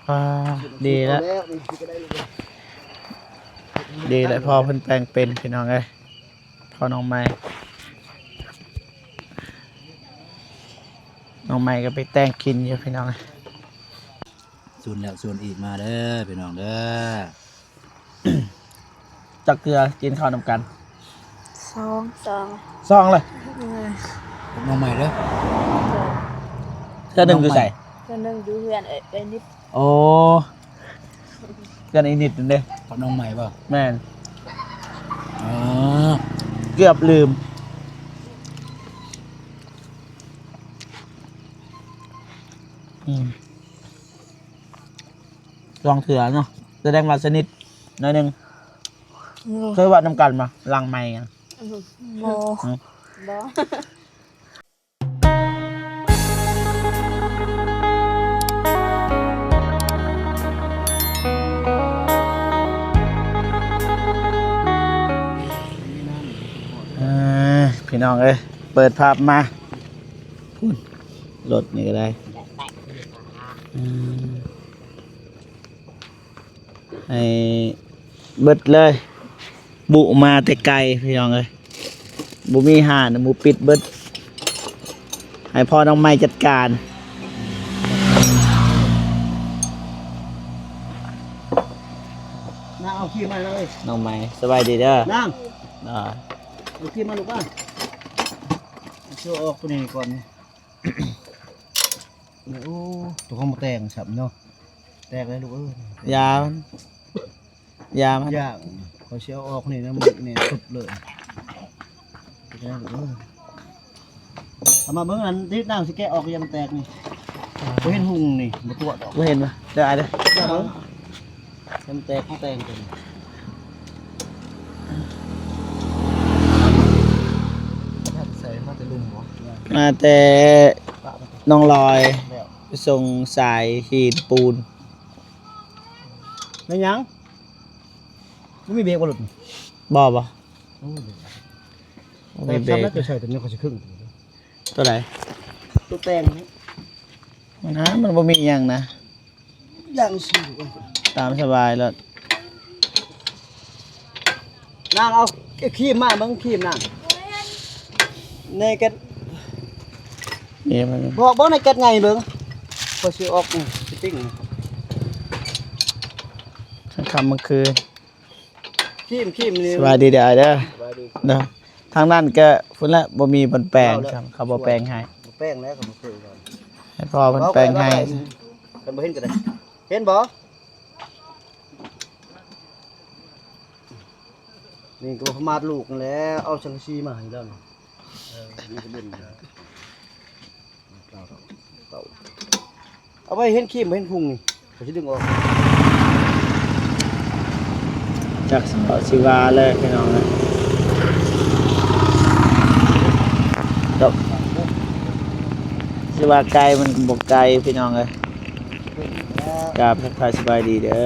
ອ່າ ດີແລ້ວ ດີແລ້ວ ພໍ່ເພິ່ນແປງເປັນ ພີ່ນ້ອງເອີຍ. ພໍ່ນ້ອງໃໝ່ ນ້ອງໃໝ່ກໍໄປແຕ່ງກິນຢູ່ ພີ່ນ້ອງເອີຍ. ສູນແລ້ວສູນອີກ ມາເດີພີ່ນ້ອງເດີ. ຈັກເທື່ອກິນເຂົ້ານຳກັນ? ສອງ ສອງ ສອງເລີຍ. ເອີ ນ້ອງໃໝ່ເດີ. ເທື່ອໜຶ່ງຢູ່ໃສ? ເທື່ອໜຶ່ງຢູ່ເຮືອນເອີຍ ເອີຍນິດ. ໂອ້ ເຮືອນອີນິດນັ້ນເດ້. ກັບນ້ອງໃໝ່ບໍ່? ແມ່ນ. ອໍ ເກືອບລືມ. ອືມ ສອງເທື່ອເນາະ ສະແດງວ່າສະໜິດໜ້ອຍໜຶ່ງ. ເຄີຍເວົ້ານຳກັນບໍ່ ຫຼັງໄມ? ບໍ່ ຫືມ ບໍ່. ອ່າ ພີ່ນ້ອງເອີຍ ເປີດພາບມາ ພຸ້ນ ລົດນີ້ກໍໄດ້ ອືມ ໃຫ້ເບິດເລີຍ ບຸມາແຕ່ໄກພີ່ນ້ອງເອີຍ. ບໍ່ມີຮ້ານ ໝູ່ປິດເບິດ ໃຫ້ພໍ່ນ້ອງໃໝ່ຈັດການ. ນາງເອົາຄີມມາເລີຍ ນ້ອງໃໝ່. ສະບາຍດີເດີ ນາງ. ອ່າ ເອົາຄີມມາລູກ ມາ ຊິເອົາອອກໂຕນີ້ກ່ອນ. ໂອ້ ຕົວຂອງໝູ່ແຕງຊ້ຳເນາະ ແຕກແລ້ວລູກເອີຍ. ຢ່າມັນ ຢ່າມັນ ຢ່າ ຂ້ອຍຊິເອົາອອກນີ້ນະ ມັນນີ້ສຸດເລີຍ. ເອົາມາເບິ່ງອັນທີ່ນາງຊິແກະອອກ ຢ່າມັນແຕກນີ້. ບໍ່ເຫັນຫຸ່ງນີ້ ບໍ່ຕົວະດອກ. ບໍ່ເຫັນບໍ່? ເດີ ອ້າຍເດີ ຢ່າເບິ່ງ. ແຕ່ງ ແຕ່ງ ແຕ່ງ ໃສ່ມາແຕ່ລຸ່ມບໍ່? ມາແຕ່ໜອງລອຍ ໄປສົ່ງສາຍຫີນປູນ. ແມ່ນຫຍັງ? ບໍ່ມີເບຣກບໍ່ລົດນີ້? ບໍ່ ບໍ່. ໂອ້ ບໍ່ມີເບຣກ. ແຕ່ສຳລັບຈະໃສ່ຕົວນີ້ ຂ້ອຍຊິຄຶງ. ຕົວໃດ? ຕົວແຕ່ງນີ້ນະ ມັນບໍ່ມີຫຍັງນະ. ຢ່າງຊິ ຕາມສະບາຍໂລດ. ນາງເອົາຄີມມາເບິ່ງ ຄີມນາງ ໃນແກັດ ນີ້ມັນ ບອກເບິ່ງໃນແກັດໃຫຍ່ເບິ່ງ ຂ້ອຍຊິອອກ ຊິປີ້ງ ກາງຄ່ຳກາງຄືນ. ຄີມ ຄີມນີ້ ສະບາຍດີເດີອ້າຍເດີ. ສະບາຍດີເດີ. ທາງນັ້ນກະພຸ້ນແຫຼະ ບໍ່ມີບ່ອນແປງ ເຂົາບໍ່ແປງໃຫ້. ບໍ່ແປງແລ້ວ ເຂົາບໍ່ເຄີຍ ໃຫ້ພໍ່ເພິ່ນແປງໃຫ້. ເພິ່ນບໍ່ເຫັນກໍໄດ້ ເຫັນບໍ່? ນີ້ກໍປະມາດລູກນັ້ນແຫຼະ ເອົາສັງກະສີມາໃຫ້ແລ້ວນີ້. ເອີ ມີແຕ່ບຸນນະ. ເອົາໄວ້ເຫັນຄີມ ເຫັນພຸງນີ້ ຂ້ອຍຊິດຶງອອກ. ຈັກຊິເວົ້າຊິວ່າແລ້ວພີ່ນ້ອງເອີຍ. ຈະຊິວ່າໄກມັນກໍບໍ່ໄກພີ່ນ້ອງເອີຍ. ກາບທັກທາຍສະບາຍດີເດີ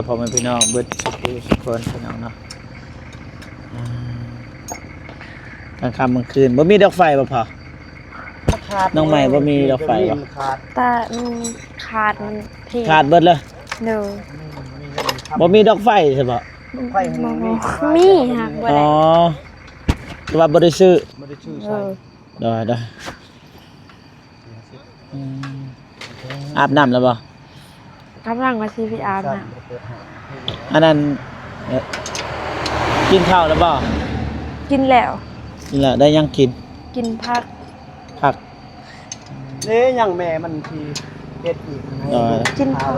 ພໍ່ແມ່ພີ່ນ້ອງເບິດສຸກຜູ້ສຸກຄົນ ພີ່ນ້ອງເນາະ. ອາ ກາງຄ່ຳກາງຄືນ ບໍ່ມີດອກໄຟບໍ່ພໍ່? ມັນຂາດ ນ້ອງໃໝ່ບໍ່ມີດອກໄຟບໍ່? ມັນຂາດ ແຕ່ມັນຂາດ ມັນເພ ຂາດເບິດເລີຍ. ໂດຍ ບໍ່ມີດອກໄຟໃຊ່ບໍ່? ບໍ່ ມີຫາກບໍ່ໄດ້. ອໍ ແຕ່ວ່າບໍ່ໄດ້ຊື້ ບໍ່ໄດ້ຊື້ໃຊ້. ໂດຍ ໂດຍ ໂດຍ. ອືມ ອາບນ້ຳແລ້ວບໍ່? ກຳລັງວ່າຊິໄປອາບນ້ຳ. ອັນນັ້ນ ເອີ ກິນເຂົ້າແລ້ວບໍ່? ກິນແລ້ວ. ກິນແລ້ວ ໄດ້ຫຍັງກິນ? ກິນຜັກ. ຜັກ ເດ້ ຍັງແມ່ມັນຊິເຮັດອີກ. ເອີ ກິນຜັກ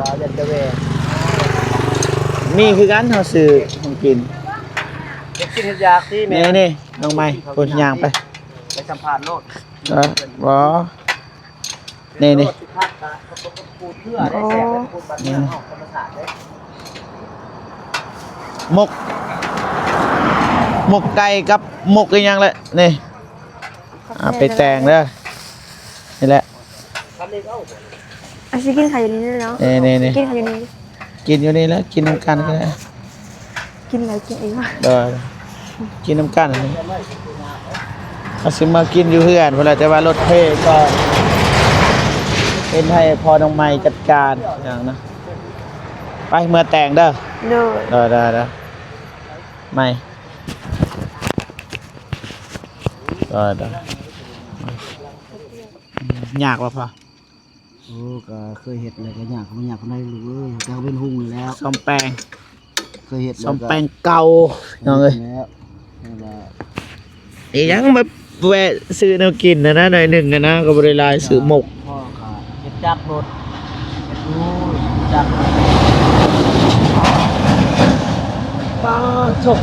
ມີຄືກັນ ເຮົາຊື້ຂອງກິນ. ເຮັດກິນເຮັດຢາກຕິແມ່. ນີ້ໆ ນ້ອງໃໝ່ ພຸ້ນຍ່າງໄປ ໄປສຳພາດໂລດ. ເອີ ບໍ່ ນີ້ໆ ໝົກ ໝົກໄກ່ກັບໝົກອີຫຍັງແຫຼະນີ້. ອ່າ ໄປແຕ່ງເດີ ນີ້ແຫຼະ. ອາ ຊິກິນເຂົ້າຢູ່ນີ້ເນາະ. ນີ້ໆໆ ກິນເຂົ້າຢູ່ນີ້ ກິນຢູ່ນີ້ແຫຼະ ກິນນຳກັນກໍໄດ້. ກິນແລ້ວກິນອີກ. ໂດຍ ກິນນຳກັນ. ເຮົາຊິມາກິນຢູ່ເຮືອນພຸ້ນແຫຼະ ແຕ່ວ່າລົດເພກ່ອນ ເຮັດໃຫ້ພໍ່ນ້ອງໃໝ່ຈັດການຫຍັງນະ. ໄປເມືອແຕ່ງເດີ. ໂດຍ ໂດຍ ໂດຍ ໂດຍ. ໄໝ ໂດຍ ໂດຍ. ຍາກບໍ່ພໍ່? ໂອ້ ກໍເຄີຍເຮັດແລ້ວກໍຍາກ ບໍ່ຍາກປານໃດລູກເອີຍ ກໍເປັນຮຸ່ງນີ້ແຫຼະ ສ້ອມແປງ ເຄີຍເຮັດແລ້ວ ສ້ອມແປງເກົ່າ ນ້ອງເອີຍ ແລ້ວ ແລ້ວກໍ ອີຫຍັງ ມາແວະຊື້ແນວກິນຫັ້ນນະ ໜ້ອຍໜຶ່ງຫັ້ນນະ ກໍບໍ່ໄດ້ຫຼາຍ ຊື້ໝົກ ພໍ່ກໍເຮັດຈັກລົດ ເຮັດຢູ່ຈັກ ປາໂທ້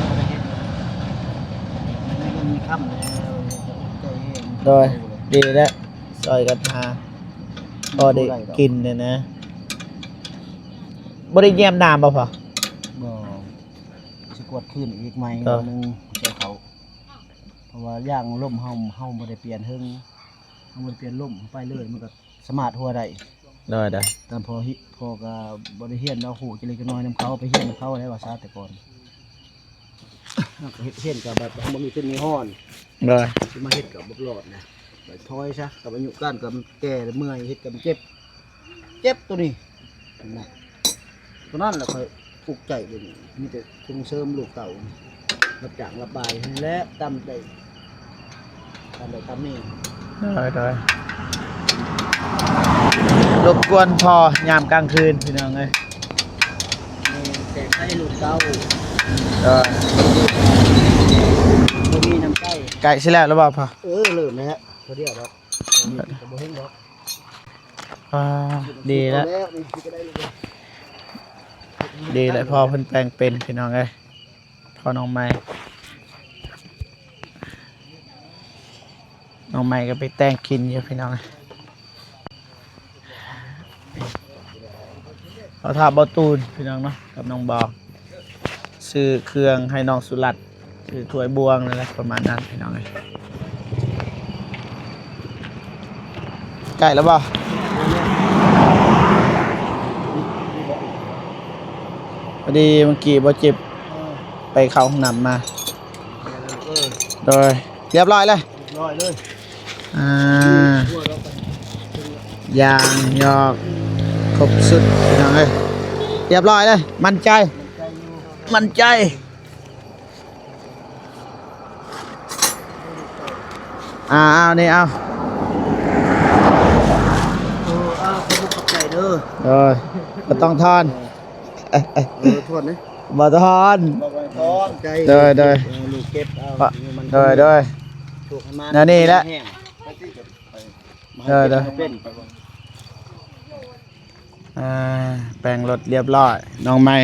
ໂດຍ ດີແລ້ວ ຊ່ອຍກັນຫາ ພໍໄດ້ກິນແດ່ນະ. ບໍ່ໄດ້ຢ້ຽມນ້ຳບໍ່ພໍ່? ບໍ່ ຊິກວດຄືນອີກໃໝ່ ເອີ ໜຶ່ງໃສ່ເຂົາ ເພາະວ່າຢາງລົມເຮົາ ເຮົາບໍ່ໄດ້ປ່ຽນເຖິງ ເຮົາບໍ່ໄດ້ປ່ຽນລົມ ເຮົາໄປເລີຍ ມັນກໍສາມາດຫົວໄດ້. ໂດຍ ໂດຍ. ຕາມພໍ່ ພໍ່ກໍບໍ່ໄດ້ຮຽນດອກ ຮູ້ຈັກເລັກຈັກນ້ອຍນຳເຂົາ ໄປຮຽນນຳເຂົາແລ້ວວ່າຊາ ແຕ່ກ່ອນ ເຮົາກໍເຮັດ ຮຽນກໍແບບເຮົາບໍ່ມີທຶນມີຮອນ ໂດຍ ຊິມາເຮັດກໍບໍ່ລອດນະ ໄປຖອຍຊະ ກັບອາຍຸການກໍແກ່ແລ້ວ ເມື່ອຍ ເຮັດກໍເຈັບ ເຈັບໂຕນີ້ນະ ໂຕນັ້ນແຫຼະຂ້ອຍທຸກໃຈເດ ມີແຕ່ສົ່ງເສີມລູກເຕົ້າ ຮັບຈ້າງຮັບບາຍນີ້ແຫຼະ ຕາມໃຈ ຕາມໃດຕາມນີ້ ໂດຍ ໂດຍ. ລົບກວນພໍ່ຍາມກາງຄືນ ພີ່ນ້ອງເອີຍ ແຕ່ໃຊ້ລູກເຕົ້າ ໂດຍ ບໍ່ມີນ້ຳໃຈ ໃກ້ຊິແລ້ວແລ້ວບໍ່ພໍ່? ເອີ ເລີ່ມແລ້ວ ເທື່ອດຽວດອກ ກໍບໍ່ເຫັນດອກ. ອ່າ ດີແລ້ວ ດີແລ້ວ ພໍ່ເພິ່ນແປງເປັນ ພີ່ນ້ອງເອີຍ ພໍ່ນ້ອງໃໝ່ ນ້ອງໃໝ່ກໍໄປແຕ່ງກິນຢູ່ ພີ່ນ້ອງເອີຍ. ເອົາຖ້າບໍ່ຕູນ ພີ່ນ້ອງເນາະ ກັບນ້ອງບອງ ຊື້ເຄື່ອງໃຫ້ນ້ອງສຸລັດ ຄືຖ້ວຍບ່ວງນັ້ນແຫຼະ ປະມານນັ້ນ ພີ່ນ້ອງເອີຍ. ໃກ້ແລ້ວບໍ່? ພໍດີເມື່ອກີ້ບໍ່ເຈັບ ເອີ ໄປເຂົ້າຫ້ອງນ້ຳມາ ເອີ ໂດຍ ຮຽບຮ້ອຍເລີຍ ຮຽບຮ້ອຍເລີຍ ອ່າ ຢ່າງຍອກ ຄົບຊຸດ ພີ່ນ້ອງເອີຍ ຮຽບຮ້ອຍເລີຍ ໝັ້ນໃຈ ໝັ້ນໃຈ. ອ່າ ເອົານີ້ ເອົາ ເອີ ເອົາ ຂອບໃຈເດີ ໂດຍ ບໍ່ຕ້ອງທອນ ເອີ ທອນເດ້ ບໍ່ທອນ ບໍ່ຕ້ອງທອນ ໃຈ ໂດຍ ໂດຍ ເອີ ລູກເກັບເອົາ ໂດຍ ໂດຍ ແນວນີ້ແຫຼະ ໂດຍ ໂດຍ. ອ່າ ແປງລົດຮຽບຮ້ອຍ ນ້ອງໃໝ່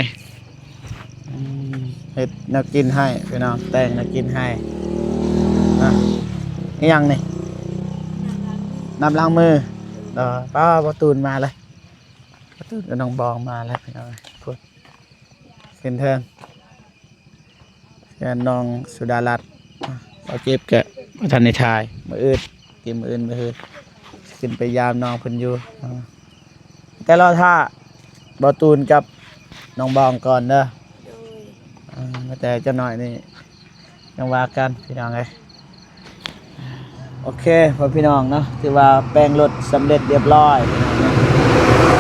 ອືມ ເຮັດແນວກິນໃຫ້ພີ່ນ້ອງ ແຕ່ງແນວກິນໃຫ້ ອ່າ ອີຫຍັງນີ້? ນ້ຳລ້າງມື ເອີ ປ້າ ພໍ່ຕູນມາແລ້ວ ພໍ່ຕູນກັບນ້ອງບອງມາແລ້ວ ພີ່ນ້ອງ ພຸ້ນ ຂຶ້ນເທິງ. ເຮືອນນ້ອງສຸດາລັດ ບ່າວເຈັບກະບໍ່ທັນໄດ້ຖ່າຍ ມື້ອື່ນ ເກມມື້ອື່ນ ມື້ອື່ນ ຂຶ້ນໄປຢາມນ້ອງເພິ່ນຢູ່ ແຕ່ລໍຖ້າບ່າວຕູນກັບນ້ອງບອງກ່ອນເດີ ໂດຍ ອ່າ ແຕ່ຈັກໜ້ອຍນີ້ ຍັງວ່າກັນ ພີ່ນ້ອງເອີຍ. ໂອເຄ ພໍ່ພີ່ນ້ອງເນາະ ຖືວ່າແປງລົດສຳເລັດຮຽບຮ້ອຍ ພີ່ນ້ອງເນາະ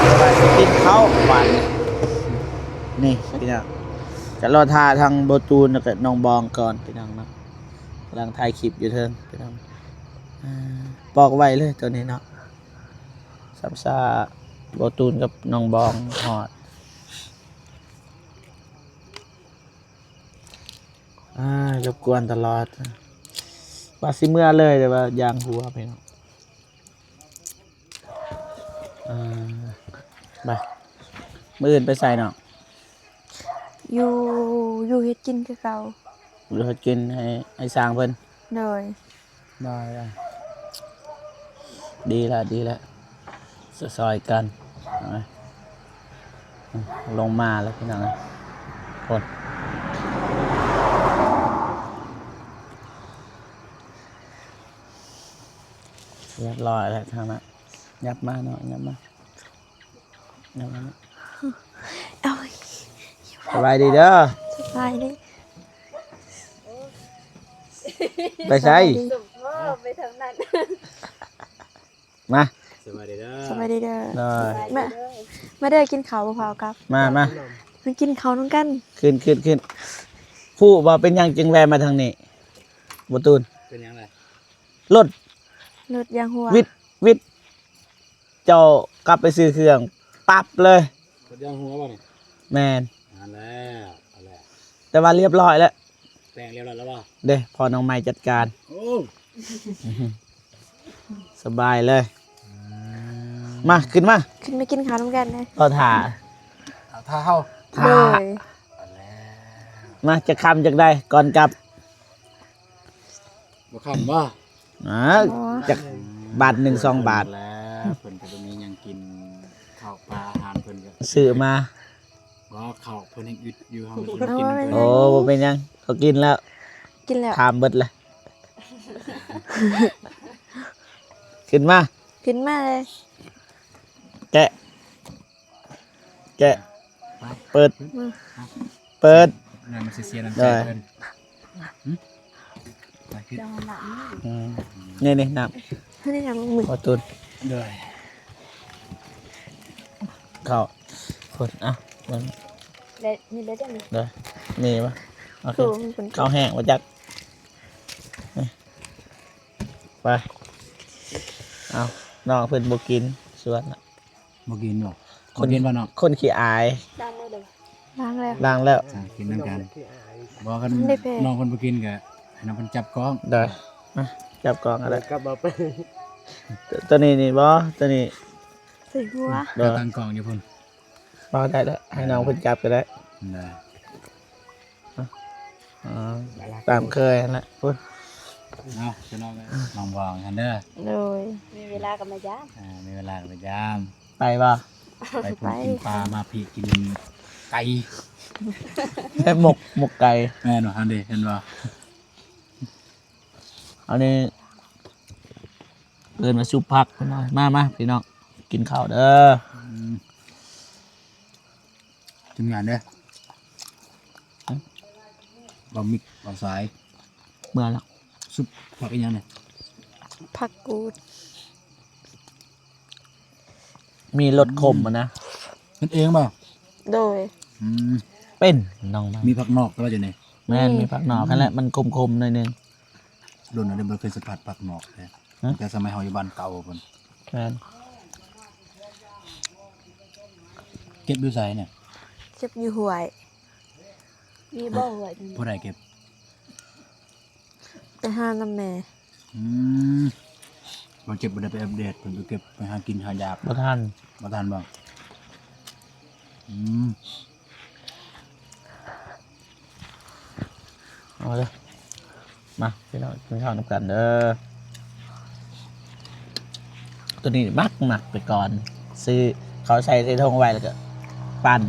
ແຕ່ວ່າຊິກິນເຂົ້າບາດນີ້ ນີ້ພີ່ນ້ອງ ກະລໍຖ້າທາງບ່າວຕູນ ແລ້ວກະນ້ອງບອງກ່ອນ ພີ່ນ້ອງເນາະ ກຳລັງຖ່າຍຄລິບຢູ່ເທິງ ພີ່ນ້ອງ ອ່າ ປອກໄວເລີຍໂຕນີ້ເນາະ ຊ້ຳຊາບ່າວຕູນກັບນ້ອງບອງຮອດ. ອ່າ ລົບກວນຕະຫຼອດ ວ່າຊິເມືອເລີຍ ແຕ່ວ່າຢ້ານຫົວໄປເນາະ ອ່າ ໄປ ມື້ອື່ນໄປໃສເນາະ? ຢູ່ ຢູ່ເຮັດກິນຄືເກົ່າ ຢູ່ເຮັດກິນໃຫ້ ໃຫ້ຊ່າງເພິ່ນ ໂດຍ. ໄດ້ ໄດ້ ດີລະ ດີລະ ຊ່ອຍໆກັນ ເອົາໄວ້ ອືມ ລົງມາແລ້ວພີ່ນ້ອງເອີຍ ພຸ້ນ ຮຽບຮ້ອຍແລ້ວທາງນັ້ນ ຫຍັບມາເນາະ ຫຍັບມາ. ເອົາໄວ້ ເອົາໄວ້ ສະບາຍດີເດີ ສະບາຍດີ ໄປໃສ? ສະບາຍດີ ສົ່ງພໍ່ໄປທາງນັ້ນ ມາ ສະບາຍດີເດີ ສະບາຍດີເດີ ໂດຍ ມາ ມາເດີ ກິນເຂົ້າບໍ່ພາກັບ ມາ ມາ ມາກິນເຂົ້ານຳກັນ ຂຶ້ນ ຂຶ້ນ ຂຶ້ນ ຮູ້ບໍ່ເປັນຫຍັງຈຶ່ງແວ່ມາທາງນີ້ ບໍ່ຕູນ ເປັນຫຍັງລະ ລົດ ລົດຢາງຮົ່ວ ວິດ ວິດ ເຈົ້າກັບໄປຊື້ເຄື່ອງປັບເລີຍ ລົດຢາງຮົ່ວບໍ່ນີ້ ແມ່ນ ນັ້ນແຫຼະ ນັ້ນແຫຼະ ແຕ່ວ່າລຽບຮ້ອຍແລ້ວ ແປງລຽບຮ້ອຍແລ້ວບໍ່ ເດ້ ພໍ່ນ້ອງໃໝ່ຈັດການ ໂອ້ ສະບາຍເລີຍ ອືມ ມາ ຂຶ້ນມາ ຂຶ້ນມາກິນເຂົ້ານຳກັນເດີ ລໍຖ້າ ຖ້າເຮົາ ຖ້າ ໂດຍ ມາ ຈັກຄຳຈັກໃດກ່ອນກັບ ບໍ່ຄຳບໍ່ ອ່າ ອໍ ຈັກບາດໜຶ່ງສອງບາດ ແລ້ວເພິ່ນກໍບໍ່ມີຫຍັງກິນ ເຂົ້າປາອາຫານເພິ່ນກໍຊື້ມາ ບໍ່ ເຂົ້າເພິ່ນຍັງອຶດຢູ່ ເຮົາກໍຊິກິນນຳເພິ່ນ ໂອ້ ບໍ່ເປັນຫຍັງ ເຂົາກິນແລ້ວ ກິນແລ້ວ ຖາມເບິດແລ້ວ ຂຶ້ນມາ ຂຶ້ນມາເລີຍ ແກະ ແກະ ໄປ ເປີດ ອືມ ເປີດ ນັ້ນມັນຊິເສຍນ້ຳໃຈເພິ່ນ ຫຶ ໄປຂຶ້ນ ອືມ ນີ້ໆ ນ້ຳ ນີ້ນ້ຳມື ຂໍຕູນ ໂດຍ ເຂົ້າ ຄົນ ເອົາ ໄດ້ ນີ້ໄດ້ຈັງນີ້ ໂດຍ ນີ້ບໍ່ ໂອເຄ ເຂົ້າແຫ້ງບໍ່ຈັກ ໄປ ເອົາ ນ້ອງເພິ່ນບໍ່ກິນ ຊວນລະ ບໍ່ກິນບໍ່ ຄົນ ບໍ່ກິນບໍ່ນ້ອງ ຄົນຂີ້ອາຍ ລ້າງມືເດີ ລ້າງແລ້ວ ລ້າງແລ້ວ ອ່າ ກິນນຳກັນ ບໍ່ ຄັນນ້ອງເພິ່ນບໍ່ກິນກໍໃຫ້ນ້ອງເພິ່ນຈັບກ້ອງ ໄດ້ ມາ ຈັບກ້ອງກໍໄດ້ ກັບມາໄປ ໂຕນີ້ນີ້ບໍ່ ໂຕນີ້ ໃສ່ຫົວ ເດີ ຕັ້ງກ້ອງຢູ່ພຸ້ນ ບໍ່ ໄດ້ແລ້ວ ໃຫ້ນ້ອງເພິ່ນຈັບກໍໄດ້ ໄດ້ ອ່າ ຕາມເຄີຍຫັ້ນແຫຼະ ພຸ້ນ ເອົາ ພີ່ນ້ອງເອີຍ ນ້ອງບອງຫັ້ນເດີ ໂດຍ ມີເວລາກໍມາຢາມ ອ່າ ມີເວລາກໍມາຢາມ ໄປບໍ່ ໄປພຸ້ນ ໄປ ກິນປາ ມາພີ້ກິນໄກ່ ແມ່ນໝົກ ໝົກໄກ່ ແມ່ນບໍ່ ຫັ້ນເດ້ ເຫັນບໍ່ ອັນນີ້ເອີ້ນວ່າຊຸບຜັກ ພີ່ນ້ອງ ມາ ມາ ພີ່ນ້ອງ ກິນເຂົ້າເດີ ອືມ ທີມງານເດີ ຫຶ ບ່າວມິກ ບ່າວສາຍ ເມື່ອລະ ຊຸບຜັກອີຫຍັງນີ້ ຜັກກູດ ມີລົດຂົມ ອືມ ຫັ້ນນະ ເຮັດເອງບໍ່ ໂດຍ ອືມ ເປັນ ນ້ອງ ມີຜັກນອກແຕ່ວ່າຢູ່ນີ້ ແມ່ນ ອືມ ມີຜັກນອກຫັ້ນແຫຼະ ມັນຂົມໆ ໜ້ອຍໜຶ່ງ ດົນແລ້ວບໍ່ເຄີຍສຳຜັດຜັກນອກເລີຍ ຮະ ຕັ້ງແຕ່ສະໄໝເຮົາຢູ່ບ້ານເກົ່າພຸ້ນ ແມ່ນ ເກັບຢູ່ໃສນີ້ ເກັບຢູ່ຫ້ວຍ ມີບໍ່ຫ້ວຍ ຜູ້ໃດເກັບ ໄປຫານຳແມ່ ອືມ ບໍ່ເຈັບບໍ່ໄດ້ໄປອັບເດດ ເພິ່ນໄປເກັບໄປຫາກິນຫາຢາກ ບໍ່ທັນ ບໍ່ທັນບໍ່ ອືມ ເອົາເດີ ມາ ພີ່ນ້ອງ ກິນເຂົ້ານຳກັນເດີ ໂຕນີ້ມັກ ມັກແຕ່ກ່ອນ ຊື້ເຂົ້າໃສ່ ໃສ່ຖົງໄວ້ ແລ້ວກໍປັ່ນ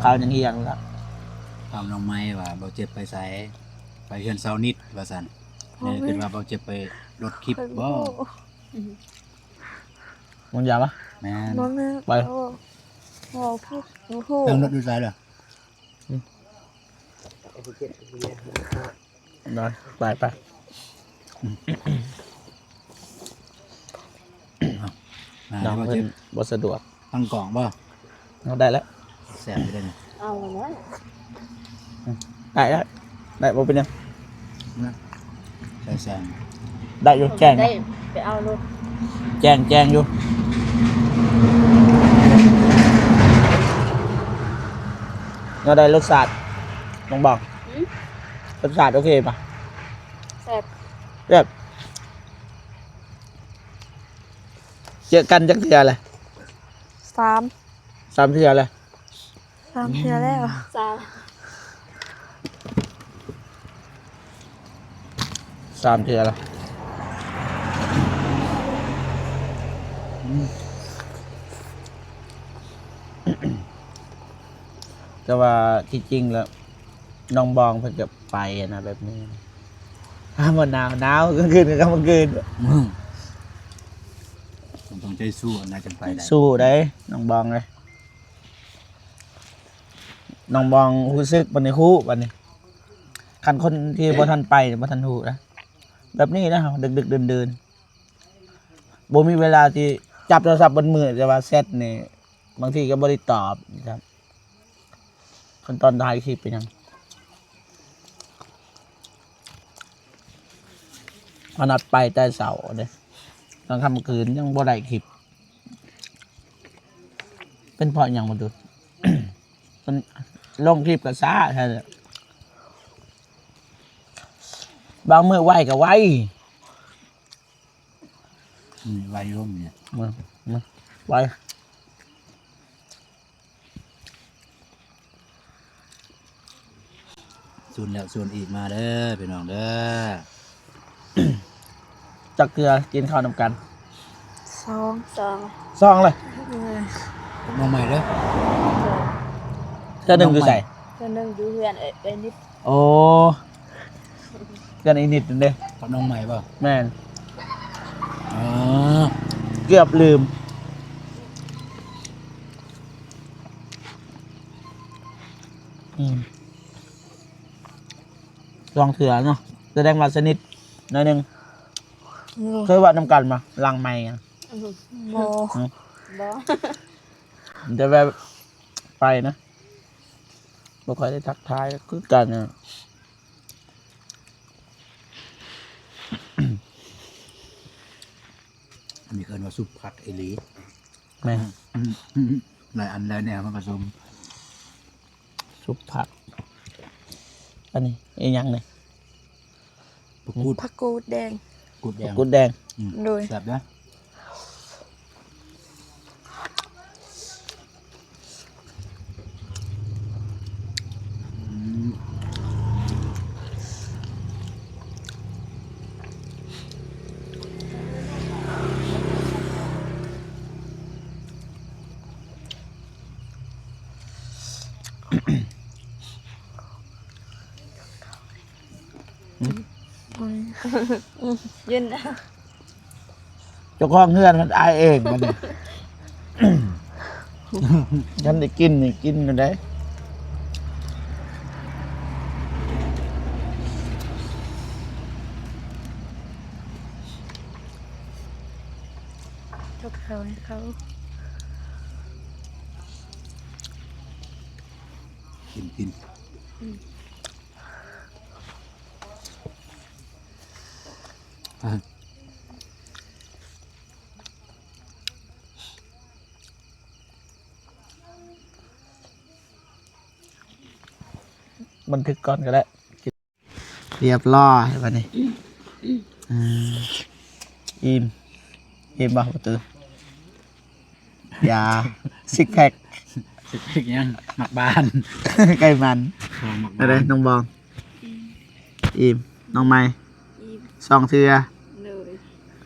ເຂົ້າຍັງຮຽງລະ ຖາມນ້ອງໄມ້ວ່າ ບໍ່ເຈັບໄປໃສ ໄປເຮືອນຊາວນິດວ່າຊັ້ນ ໂອ້ຍ ແມ່ຄິດວ່າບໍ່ເຈັບໄປລົດຄລິບບໍ່ ມັນຢາວະ ແມ່ນ ບໍ່ແມ່ນ ໄປ ໂອ້ ບໍ່ ບໍ່ຮູ້ ນັ່ງລົດຢູ່ໃສລະ ອືມ ໄປ ໄປ ໄປ ໄປ ນ້ອງເພິ່ນບໍ່ສະດວກ ຕັ້ງກ້ອງບໍ່ ເອົາ ໄດ້ແລ້ວ ແຊບຢູ່ເດ້ນີ້ ເອົາແລ້ວ ໄດ້ ໄດ້ ໄດ້ ບໍ່ເປັນຫຍັງ ນະ ໃສ່ແຊງ ໄດ້ຢູ່ ແຈ້ງ ໄດ້ໄປເອົາລົດ ແຈ້ງ ແຈ້ງຢູ່ ແນວໃດລົດຊາດ ນ້ອງບອງ ຫືມ ລົດຊາດໂອເຄປະ ແຊບ ແຊບ ເຈີກັນຈັກເທື່ອແລ້ວ ສາມ ສາມເທື່ອແລ້ວ ສາມເທື່ອແລ້ວ ສາມ ສາມເທື່ອແລ້ວ ແຕ່ວ່າທີ່ຈິງແລ້ວ ນ້ອງບອງເພິ່ນກໍໄປນະ ແບບນີ້ ຖ້າບໍ່ໜາວ ໜາວ ກາງຄືນກໍກາງຄືນ ອືມ ຕ້ອງໃຈສູ້ນະ ຈັ່ງໄປໄດ້ ສູ້ໄດ໋ ນ້ອງບອງເອີຍ ນ້ອງບອງຮູ້ສຶກບັດນີ້ ຮູ້ບັດນີ້ ຄັນຄົນທີ່ບໍ່ທັນໄປ ບໍ່ທັນຮູ້ນະ. ແບບນີ້ນະ ດຶກໆ ເດີນໆ ບໍ່ມີເວລາທີ່ຈັບໂທລະສັບເບິດມື້ ແຕ່ວ່າແຊັດນີ້ບາງທີກໍບໍ່ໄດ້ຕອບ ຄັນຕອນຖ່າຍຄລິບເປັນຫຍັງ ຂະໜາດໄປແຕ່ເຊົ້າເດ້ ກາງຄ່ຳກາງຄືນຍັງບໍ່ໄດ້ຄລິບ ເປັນເພາະຫຍັງບໍ່ດູ ມັນລົງຄລິບກໍຊ້າແທ້ ບາງມື້ໄວກໍໄວ. ອືມ ໄວຢູ່ ນີ້ ມາ ມາ ໄວ ຊວນແລ້ວຊວນອີກ ມາເດີພີ່ນ້ອງເດີ. ຈັກເທື່ອກິນເຂົ້ານຳກັນ? ສອງ ສອງ ສອງເລີຍ ເອີ ກັບນ້ອງໃໝ່ເດີ. ເທື່ອໜຶ່ງຢູ່ໃສ? ເທື່ອໜຶ່ງຢູ່ເຮືອນເອື້ອຍນິດ. ໂອ້ ເພື່ອນອີນິດເດ້ ກັບນ້ອງໃໝ່ບໍ່? ແມ່ນ ອໍ ເກືອບລືມ ອືມ ສອງເທື່ອເນາະ ສະແດງວ່າສະໜິດໜ້ອຍໜຶ່ງ. ເຄີຍເວົ້ານຳກັນບໍ່ ຫຼັງໄມ? ບໍ່ ບໍ່ ແຕ່ແບບໄປນະ ບໍ່ຄ່ອຍໄດ້ທັກທາຍຄືກັນນະ. ອັນນີ້ເອີ້ນວ່າຊຸບຜັກອີ່ຫຼີ. ແມ່ນ ອືມ ອືມ ຫຼາຍອັນຫຼາຍແນວມາປະສົມ ຊຸບຜັກ. ອັນນີ້ອີ່ຫຍັງນີ້? ຜັກກູດ ຜັກກູດແດງ ກູດແດງ ກູດແດງ ອືມ ໂດຍ ແຊບເດ້. ເຢັນ ເຈົ້າຂອງເຮືອນມັນອາຍເອງບັດນີ້ ຄັນໄດ້ກິນນີ້ກິນຢູ່ໃດ. ຈົກເຂົ້າໃຫ້ເຂົາ ກິນ ກິນ ອືມ ບັນທຶກກ່ອນກໍໄດ້. ຮຽບຮ້ອຍບັດນີ້ ອືມ ອີ່ມ ອີ່ມບໍ່ປະຕູ? ຢາ ຊິກແພັກ ຊິກແພັກຫຍັງ? ໝາກບານ ໄກ່ມັນ ອໍ ໝາກບານ ໄດ້ນ້ອງບອງ ອີ່ມ ນ້ອງໃໝ່ ອີ່ມ ສອງເທື່ອ ໂດຍ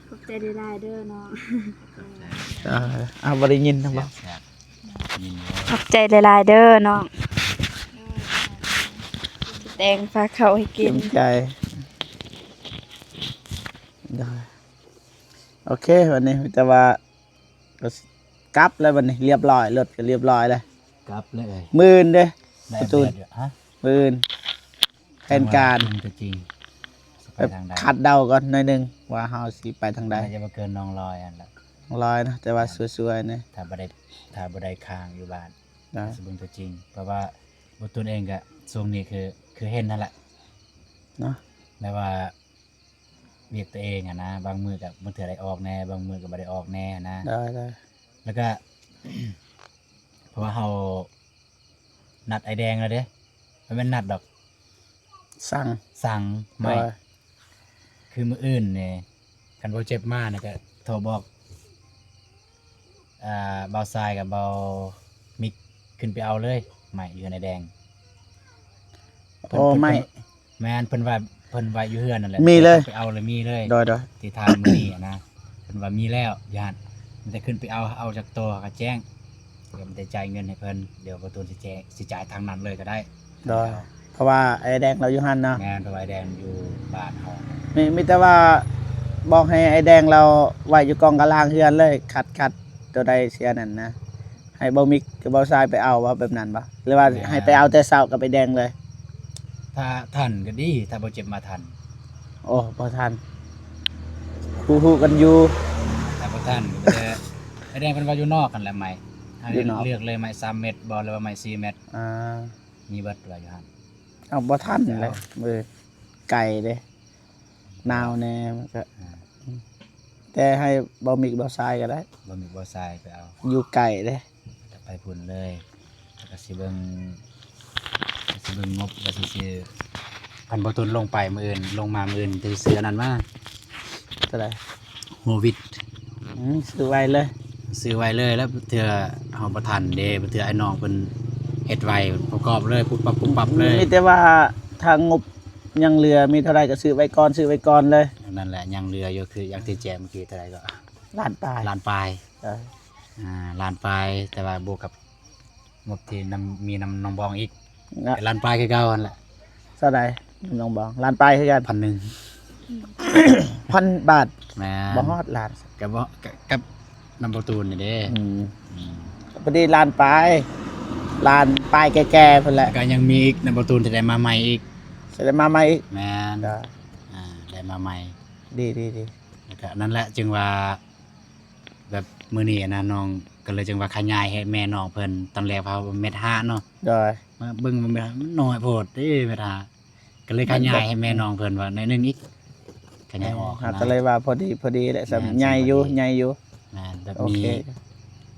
ຂອບໃຈຫຼາຍໆເດີນ້ອງ ເອີ ເອົາ ບໍ່ໄດ້ຍິນນ້ອງບອງ ແຊບໆ ຍິນດີ ຂອບໃຈຫຼາຍໆເດີນ້ອງ ແຕ່ງພາເຂົ້າໃຫ້ກິນ ຂອບໃຈ ໂດຍ ໂອເຄ ບັດນີ້ມີແຕ່ວ່າ ກໍກັບແລ້ວບັດນີ້ ຮຽບຮ້ອຍ ລົດກໍຮຽບຮ້ອຍແລ້ວ ກັບເລີຍ ມື້ອື່ນເດ້ ໄດ້ ປະຕູນ ມື້ອື່ນ ແຜນການ ແບບຄາດເດົາກ່ອນໜ້ອຍໜຶ່ງວ່າເຮົາຊິໄປທາງໃດ ໜ້າຈະບໍ່ເກີນໜອງລອຍຫັ້ນແຫຼະ ໜອງລອຍນະ ແຕ່ວ່າຊ່ວຍໆແດ່ ຖ້າບໍ່ໄດ້ ຖ້າບໍ່ໄດ້ຄ້າງຢູ່ບ້ານ ຊິເບິ່ງຕົວຈິງ ເພາະວ່າບໍ່ຕູນເອງກໍຊ່ວງນີ້ຄື ຄືເຫັນຫັ້ນແຫຼະເນາະ ແບບວ່າ ວຽກຕົວເອງຫັ້ນນະ ບາງມື້ກໍ ບາງເທື່ອໄດ້ອອກແດ່ ບາງມື້ກໍບໍ່ໄດ້ອອກແດ່ຫັ້ນນະ ໄດ້ໆ ແລ້ວກໍ ເພາະວ່າເຮົານັດອ້າຍແດງແລ້ວເດ້ ບໍ່ແມ່ນນັດດອກ ສັ່ງ ສັ່ງໄມ້ ຄືມື້ອື່ນນີ້ ຄັນບໍ່ເຈັບມານີ້ກໍໂທບອກ ອ່າ ບ່າວຊາຍກັບບ່າວມິກຂຶ້ນໄປເອົາເລີຍ ໄມ້ຢູ່ໃນແດງ ເພິ່ນ ໂອ້ ເພິ່ນ ໄມ້ ເພິ່ນ ແມ່ນ ເພິ່ນວ່າ ເພິ່ນໄວ້ຢູ່ເຮືອນນັ້ນແຫຼະ ມີເລີຍ ໄປເອົາເລີຍ ມີເລີຍ ໂດຍໆ ທີ່ຖາມມື້ນີ້ນະ ເພິ່ນວ່າມີແລ້ວຢູ່ຫັ້ນ ມີແຕ່ຂຶ້ນໄປເອົາ ເອົາຈັກໂຕກໍແຈ້ງ ດຽວມັນຈະຈ່າຍເງິນໃຫ້ເພິ່ນ ດຽວປະຕູນຊິແຈ້ງ ຊິຈ່າຍທາງນັ້ນເລີຍກໍໄດ້ ໂດຍ ເພາະວ່າອ້າຍແດງລາວຢູ່ຫັ້ນເນາະ ແມ່ນ ເພາະວ່າອ້າຍແດງຢູ່ບ້ານເຮົາ ມີ ມີແຕ່ວ່າບອກໃຫ້ອ້າຍແດງລາວໄວ້ຢູ່ກອງກະລາງເຮືອນເລີຍ ຄັດ ຄັດໂຕໃດຊິອັນນັ້ນນະ ໃຫ້ບ່າວມິກກັບບ່າວຊາຍໄປເອົາບໍ່ ແບບນັ້ນບໍ່ ຫຼືວ່າ ແມ່ນ ໃຫ້ໄປເອົາແຕ່ເຊົ້າກັບອ້າຍແດງເລີຍ ຖ້າທັນກໍດີ ຖ້າບໍ່ເຈັບມາທັນ ໂອ້ ບໍ່ທັນ ຮູ້ ຮູ້ກັນຢູ່ ໄປບໍ່ທັນ ໄປແດ່ ໄປແດ່ ເພິ່ນວ່າຢູ່ນອກຫັ້ນແຫຼະໄມ້ ເຮົາເລືອກເລີຍ ໄມ້ສາມແມັດບໍ່ ຫຼືວ່າໄມ້ສີ່ແມັດ ອ່າ ມີເບິດວ່າຢູ່ຫັ້ນ ເອົາບໍ່ທັນແຫຼະ ເອີ ໄກເດ້ ໜາວແດ່ ມັນກະ ອ່າ ແຕ່ໃຫ້ເບົາມິກເບົາຊາຍກໍໄດ້ ເບົາມິກເບົາຊາຍໄປເອົາ ຢູ່ໄກເດ້ ຈະໄປພຸ້ນເລີຍ ແລ້ວກໍຊິເບິ່ງ ຊິເບິ່ງງົບ ແລ້ວຊິຊື້ ຄັນບໍ່ຕຸນລົງໄປມື້ອື່ນ ລົງມາມື້ອື່ນ ຊິຊື້ອັນນັ້ນມາ ເທົ່າໃດ? ຫົວວິດ ອືມ ຊື້ໄວ້ເລີຍ ຊື້ໄວ້ເລີຍ ແລ້ວເທື່ອເຮົາບໍ່ທັນເດ້ ເທື່ອອ້າຍນ້ອງເພິ່ນເຮັດໄວ້ ປະກອບເລີຍ ປຸບປັບ ປຸບປັບເລີຍ ມີແຕ່ວ່າຖ້າງົບຍັງເຫຼືອ ມີເທົ່າໃດກໍຊື້ໄວ້ກ່ອນ ຊື້ໄວ້ກ່ອນເລີຍ ນັ້ນແຫຼະ ຍັງເຫຼືອຢູ່ ຄືຢ່າງທີ່ແຈ້ງເມື່ອກີ້ ເທົ່າໃດກໍ ລ້ານປາຍ ລ້ານປາຍ ເອີ ອ່າ ລ້ານປາຍ ແຕ່ວ່າບວກກັບງົບທີ່ນຳ ມີນຳນ້ອງບອງອີກ ນະ ກໍລ້ານປາຍຄືເກົ່າຫັ້ນແຫຼະ ເທົ່າໃດ? ນ້ອງບອງ ລ້ານປາຍຄືກັນ ພັນໜຶ່ງ ພັນບາດ ແມ່ນ ບໍ່ຮອດລ້ານ ກໍບໍ່ ກໍ ກັບນຳປະຕູນນີ້ເດ້ ອືມ ອືມ ພໍດີລ້ານປາຍ ລ້ານປາຍແກ່ໆ ພຸ້ນແຫຼະ ກໍຍັງມີອີກ ນຳປະຕູນທີ່ໄດ້ມາໃໝ່ອີກ ຊິໄດ້ມາໃໝ່ອີກ ແມ່ນ ອ່າ ໄດ້ມາໃໝ່ ດີໆໆ ແລ້ວກໍນັ້ນແຫຼະ ຈຶ່ງວ່າ ແບບມື້ນີ້ນະ ນ້ອງກໍເລີຍຈຶ່ງວ່າຂະຫຍາຍໃຫ້ແມ່ນ້ອງເພິ່ນ ຕອນແລກວ່າເຮົາເມັດຫ້າເນາະ ໂດຍ ມາເບິ່ງວ່າມັນນ້ອຍໂພດເດ້ ເມັດຫ້າ ກໍເລີຍຂະຫຍາຍໃຫ້ແມ່ນ້ອງເພິ່ນວ່າໜ້ອຍໜຶ່ງອີກ ຂະຫຍາຍອອກ ເຮົາກໍເລີຍວ່າພໍດີ ພໍດີແຫຼະ ສ່ຳ ໃຫຍ່ຢູ່ ໃຫຍ່ຢູ່ ແມ່ນ ແບບມີ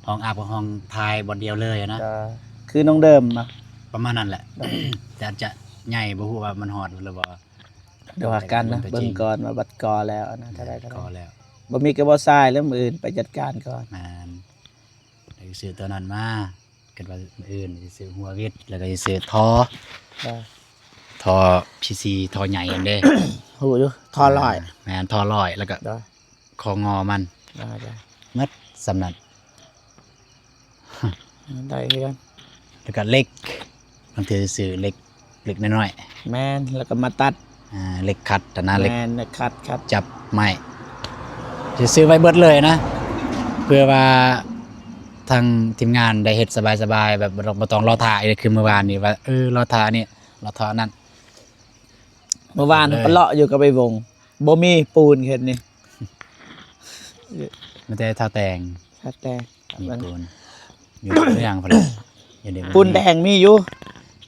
ຫ້ອງອາບກັບຫ້ອງຖ່າຍບ່ອນດຽວເລີຍນະ ຄືນ້ອງເດີມ ປະມານນັ້ນແຫຼະ ແຕ່ອາດຈະໃຫຍ່ ບໍ່ຮູ້ວ່າມັນຮອດຫຼືບໍ່ ດຽວວ່າກັນນະ ເບິ່ງກ່ອນວ່າບັດກໍ່ແລ້ວນະ ເທົ່າໃດ ກໍ່ແລ້ວ ບໍ່ມີກໍບໍ່ຊາຍແລ້ວ ມື້ອື່ນໄປຈັດການກ່ອນ ແມ່ນ ໄດ້ຊື້ຕົວນັ້ນມາ ຄິດວ່າມື້ອື່ນຊິຊື້ຫົວວິດ ແລ້ວກໍຊິຊື້ທໍ່ ເອີ ທໍ່ພີຊີ ທໍ່ໃຫຍ່ຫັ້ນເດ້ ຮູ້ຢູ່ ທໍ່ຮ້ອຍ ແມ່ນ ທໍ່ຮ້ອຍ ແລ້ວກໍ ໂດຍ ຂໍ້ງໍມັນ ໄດ້ ໄດ້ ໝົດສ່ຳນັ້ນ ໄດ້ຄືກັນ ແລ້ວກໍເຫຼັກ ບາງເທື່ອຊື້ເຫຼັກ ເຫຼັກນ້ອຍໆ ແມ່ນ ແລ້ວກໍມາຕັດ ອ່າ ເຫຼັກຂັດຫັ້ນນະ ເຫຼັກ ແມ່ນ ເຫຼັກຂັດ ຂັດ ຈັບໄມ້ ຊິຊື້ໄວ້ເບິດເລີຍນະ ເພື່ອວ່າທາງທີມງານໄດ້ເຮັດສະບາຍໆ ແບບບໍ່ຕ້ອງ ບໍ່ຕ້ອງລໍຖ້າອີກ ຄືມື້ວານນີ້ວ່າ ເອີ ລໍຖ້າອັນນີ້ ລໍຖ້າອັນນັ້ນ ມື້ວານໄປເລາະຢູ່ກັບໄອ້ວົງ ບໍ່ມີປູນເຮັດນີ້ ມີແຕ່ຖ້າແຕ່ງ ຖ້າແຕ່ງ ມີປູນ ຢູ່ເມືອງພຸ້ນແຫຼະ ຢູ່ໃນເມືອງ ປູນແດງມີຢູ່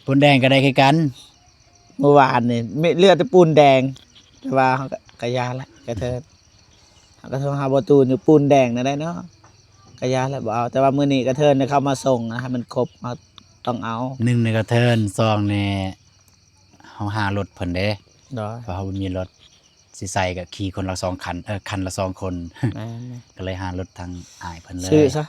ປູນແດງກໍໄດ້ຄືກັນ ມື້ວານນີ້ມີ ເຫຼືອແຕ່ປູນແດງ ແຕ່ວ່າເຮົາກໍ ກໍຢ່າລະ ກະເທີນ ເຮົາກໍໂທຫາບໍ່ຕູນຢູ່ ປູນແດງນັ້ນໄດ້ເນາະ ກໍຢ່າລະ ບໍ່ເອົາ ແຕ່ວ່າມື້ນີ້ກະເທີນເຂົາມາສົ່ງນະ ໃຫ້ມັນຄົບ ເຮົາຕ້ອງເອົາ ໜຶ່ງໃນກະເທີນ ສອງໃນ ເຮົາຫາລົດເພິ່ນເດ້ ໂດຍ ເພາະເຮົາບໍ່ມີລົດ ຊິໃສ່ກໍຂີ່ຄົນລະສອງຄັນ ເອີ ຄັນລະສອງຄົນ ແມ່ນໆ ກໍເລີຍຫາລົດທາງອ້າຍເພິ່ນເລີຍ ຊື້ຊະ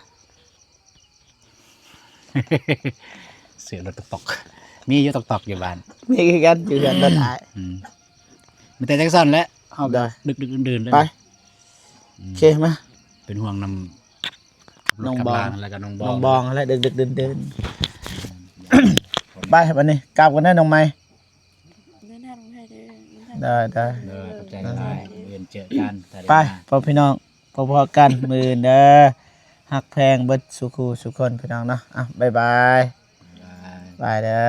ຊື້ລົດຕອກໆ ມີຢູ່ຕອກໆ ຢູ່ບ້ານ ມີຄືກັນ ຢູ່ເຮືອນລົດອ້າຍ ອືມ ມີແຕ່ຈັ່ງຊັ້ນແຫຼະ ເຮົາກໍ ໂດຍ ດຶກໆ ດື່ນໆ ໄປ ອືມ ໂອເຄ ມາ ເປັນຫ່ວງນຳ ນ້ອງບອງ ແລ້ວກໍນ້ອງບອງ ນ້ອງບອງຫັ້ນແຫຼະ ດຶກໆ ດື່ນໆ ໄປ ບັດນີ້ກັບກັນເດີນ້ອງໃໝ່ ເດີນທາງປອດໄພເດີ ເດີນທາງ ໄດ້ໆ ເດີ ຂອບໃຈຫຼາຍ ມື້ອື່ນເຈີກັນ ໄປ ພໍ່ພີ່ນ້ອງ ພໍ້ກັນມື້ອື່ນເດີ ຮັກແພງເບິດສູ່ຄູ່ສູ່ຄົນພີ່ນ້ອງເນາະ ອ່ະ ບາຍບາຍ ບາຍ ບາຍເດີ.